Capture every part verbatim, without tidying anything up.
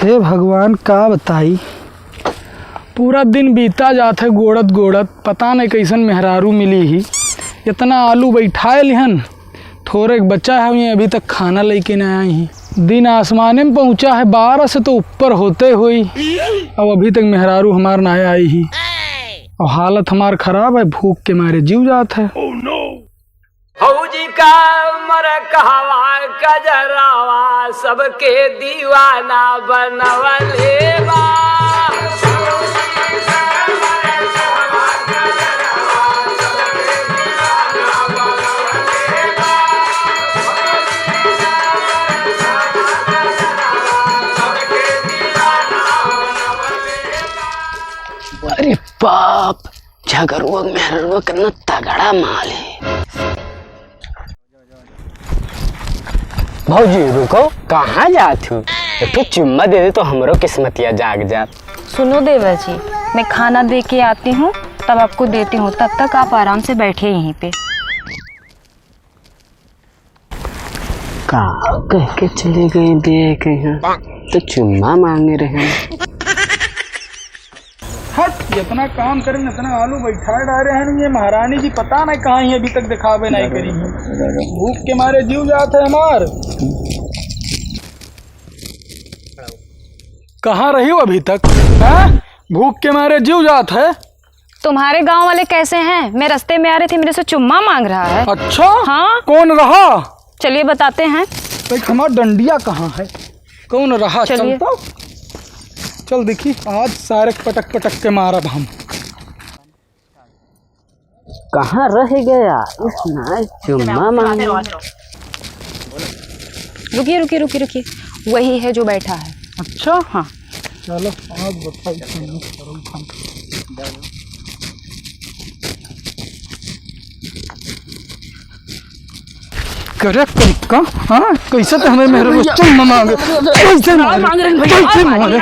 हे भगवान, का बताई, पूरा दिन बीता जात है गोड़त गोड़त, पता नहीं कैसन मेहरारू मिली ही। इतना आलू बैठाए लिहन, थोड़े बचा है, ये अभी तक खाना लेके ना आई ही। दिन आसमाने में पहुँचा है, बारह से तो ऊपर होते हुई, अब अभी तक मेहरारू हमार ना आई ही। और हालत हमार खराब है, भूख के मारे जीव जात है। भौजी का उम्र कहवा, कजरावा सबके दीवाना बनवले बा। अरे बाप, झगरुआ मेहररुआ कितना तगड़ा माल है। भौजी रुको, कहाँ जात हो? एक ठो चुम्मा दे दे तो हमरो किस्मतिया जाग जात। सुनो देवर जी, मैं खाना दे के आती हूँ, तब आपको देती हूँ, तब तक आप आराम से बैठे यहीं पे। का कह के चले गए, दे के यहाँ तो चुम्मा मांगे रहे। हट, इतना काम करे, इतना आलू बैठा डारे हैं, ये महारानी जी पता नहीं कहाँ ही अभी तक दिखावे नहीं करी हैं। भूख के मारे जीव जात है हमार। कहाँ रही हो अभी तक, हैं? भूख के मारे जीव जात है। तुम्हारे गांव वाले कैसे हैं? मैं रास्ते में आ रही थी, मेरे से चुम्मा मांग रहा है। अच्छा? हाँ। कौन रहा? चलिए बताते हैं। देख, हमार डंडिया कहाँ है? कौन रहा? चलिए। चल तो। चल देखी, आज सारे पटक पटक के मारब हम। कहाँ रह गया इस नाय चुम्मा मांगे? रुकिए, रुकिए, रुकिए, रुकिए। वही है जो बैठा है। अच्छा? हाँ। चलो, आज बताई तुमने करो हम। करे कनिका, हाँ? कैसे तो हमें मेहररुआ चुम्मा मांगे? कैसे मांगे? कैसे मांगे?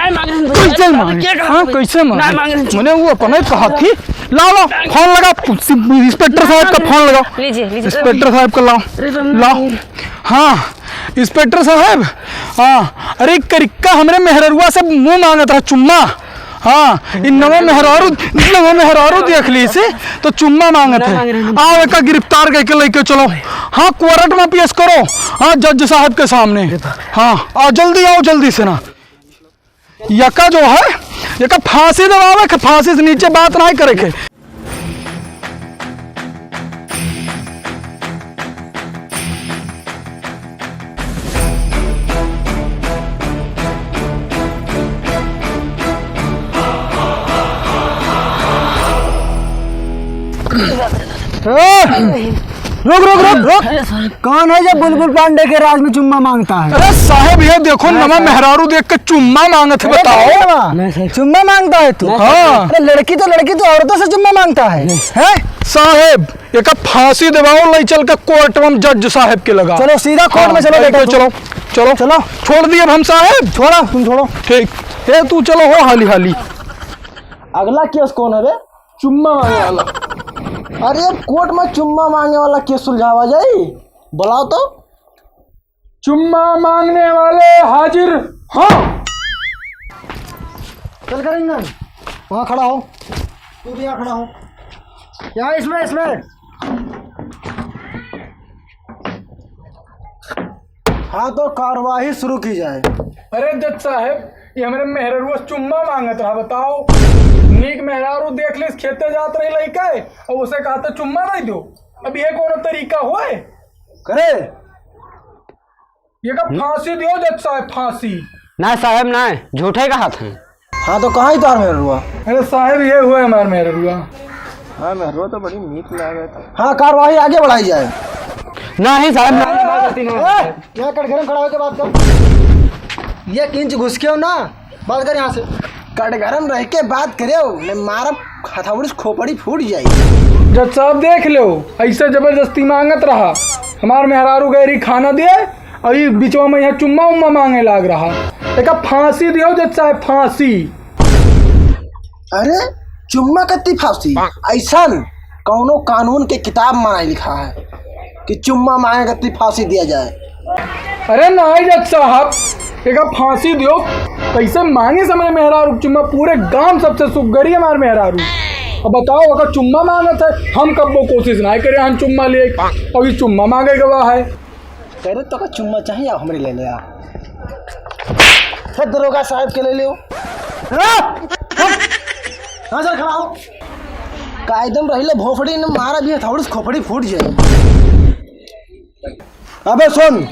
कैसे मांगे? हाँ, कैसे मांगे? मने वो अपने कहा थी, लाओ, लाओ, फोन लगा, इंस्पेक्टर साहब का फोन लगा। लीजिए, लीजिए। इंस्पेक्टर साहब का लाओ, लाओ। हाँ, इंस्पेक्टर साहब, हाँ, अरे करिक्का हमरे मेहररुआ से मुंह मांगत रहा चुम्मा। हाँ, इ नवा मेहरारू, नवा मेहरारू देख ली से, तो चुम्मा मांगत है। आओ, एका गिरफ्तार करके लेके चलो। हाँ, कोर्ट में पेश करो। हाँ, जज साहब के सामने। हाँ, आओ, जल्दी आओ, जल्दी से ना। यका जो है, यका फांसी दबावे के, फांसी से नीचे बात नहीं करे के। ए, रुक, रुक, रुक, रुक। कौन है जो बुलबुल पांडे के राज में चुम्मा मांगता है? अरे साहेब, ये देखो, नवा मेहरारू देख के चुम्मा मांगत है, अरे बताओ। नहीं, नहीं, चुम्मा मांगता है तू? हाँ। अरे लड़की तो लड़की, तू औरतों से चुम्मा मांगता है, हैं? साहेब, एका फांसी देवाओ, लई चल के कोर्ट में जज साहेब के लगा। चलो, सीधा कोर्ट में चलो, हाँ, बेटा, चलो, तू। चलो। चलो। छोड़ दिए अब हम साहेब। छोड़ो, तुम छोड़ो। ठीक। ए, तू चलो हो हाली हाली। अगला केस कौन है बे? चुम्मा मांगे वाला। अरे, कोर्ट में चुम्मा मांगे वाला केस सुलझावा जाई? बुलाओ तो। चुम्मा मांगने वाले हाजिर हों। चल करेंगे, वहाँ खड़ा हो, तू भी यहाँ खड़ा हो, यहाँ इसमें, इसमें। हाँ, तो कार्यवाही शुरू की जाए। अरे जज साहेब, ये हमरे मेहररुआ चुम्मा मांगत रहा, बताओ। नीक मेहरारू देख लिस, खेते जात रही लइके, और उसे कहा तो चुम्मा दे दो। अब ये कौन तरीका होए? करे, ये का फांसी दियो जज साहेब, फांसी। ना साहेब, ना, झूठे कहत हैं। हाँ, तो कहाँ ही तोहार मेहररुआ? अरे साहेब, ये हुआ हमार मेहररुआ। हाँ, मेहररुआ तो बड़ी नीक लागत है। हाँ, कार्यवाही आगे बढ़ाई जाए। नहीं साहेब, नहीं, हमारी गलती नहीं है। ए, यहाँ कटघरे में खड़ा होके बात कर। एक इंच घुस के हो ना, बात कर यहाँ से। कटघरे में रह के बात करे हो, मैं मारब हथौड़ी से खोपड़ी फूट जाई। जज साहब देख लो, ऐसे जबरदस्ती मांगत रहा, हमार मेहरारू गैरी खाना दिए, अभी बिचवा में यहाँ चुम्मा उम्मा मांगे लाग रहा। एका फांसी दियो जज साहब, फांसी। अरे, चुम्मा कत्ती फांसी? ऐसन कौनो कानून के किताब में नहीं लिखा है कि चुम्मा मांगे कत्ती फांसी दिया जाए। अरे नहीं जज साहब, एका फांसी दियो, कैसे मांगे से हमरे मेहरारू चुम्मा? पूरे गांव सबसे सुग्गरी हमार मेहरारू। अब बताओ, अगर चुम्मा मांगत है, हम कब्बो कोशिश ना करे हम चुम्मा लिए, अभी चुम्मा मांगे गवा है। कह रहे तो का चुम्मा चाहिए, आओ हमरे ले ले आओ। फिर दरोगा साहब के ले लियो। हाँ, सर, खड़ा हो। कायदम रहिले भोपड़ी ने मारा भी है, थोड़ी सी खोपड़ी फूट जाए। अबे सुन,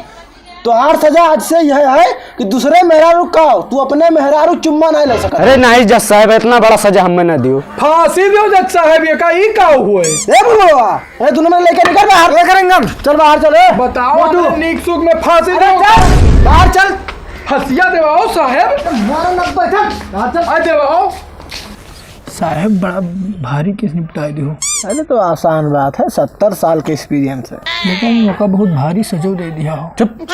तोहार सजा आज से यह है कि दूसरे मेहरारू का हो, तू अपने मेहरारू चुम्मा नहीं ले सकत। अरे नहीं जज साहब, इतना बड़ा सजा हमें ना दियो। फांसी दियो जज साहब, ये का, ई का हुए? ए बुढ़वा, ए दोनों में लेके निकल बाहर। ए करेंगे हम। चल बाहर चल, ए। बताओ, मोटू। हमरे नीक सुख में फांसी अरे दो। चल, बाहर चल। हंसिया देवाओ साहब। मारो न बैठल। बाहर चल। आ देवाओ। साहब, बड़ा भारी केस निपटाए दियो। अरे, तो आसान बात है, सत्तर साल के experience है। लेकिन मौका बहुत भारी सजो दे दिया हो। चुप।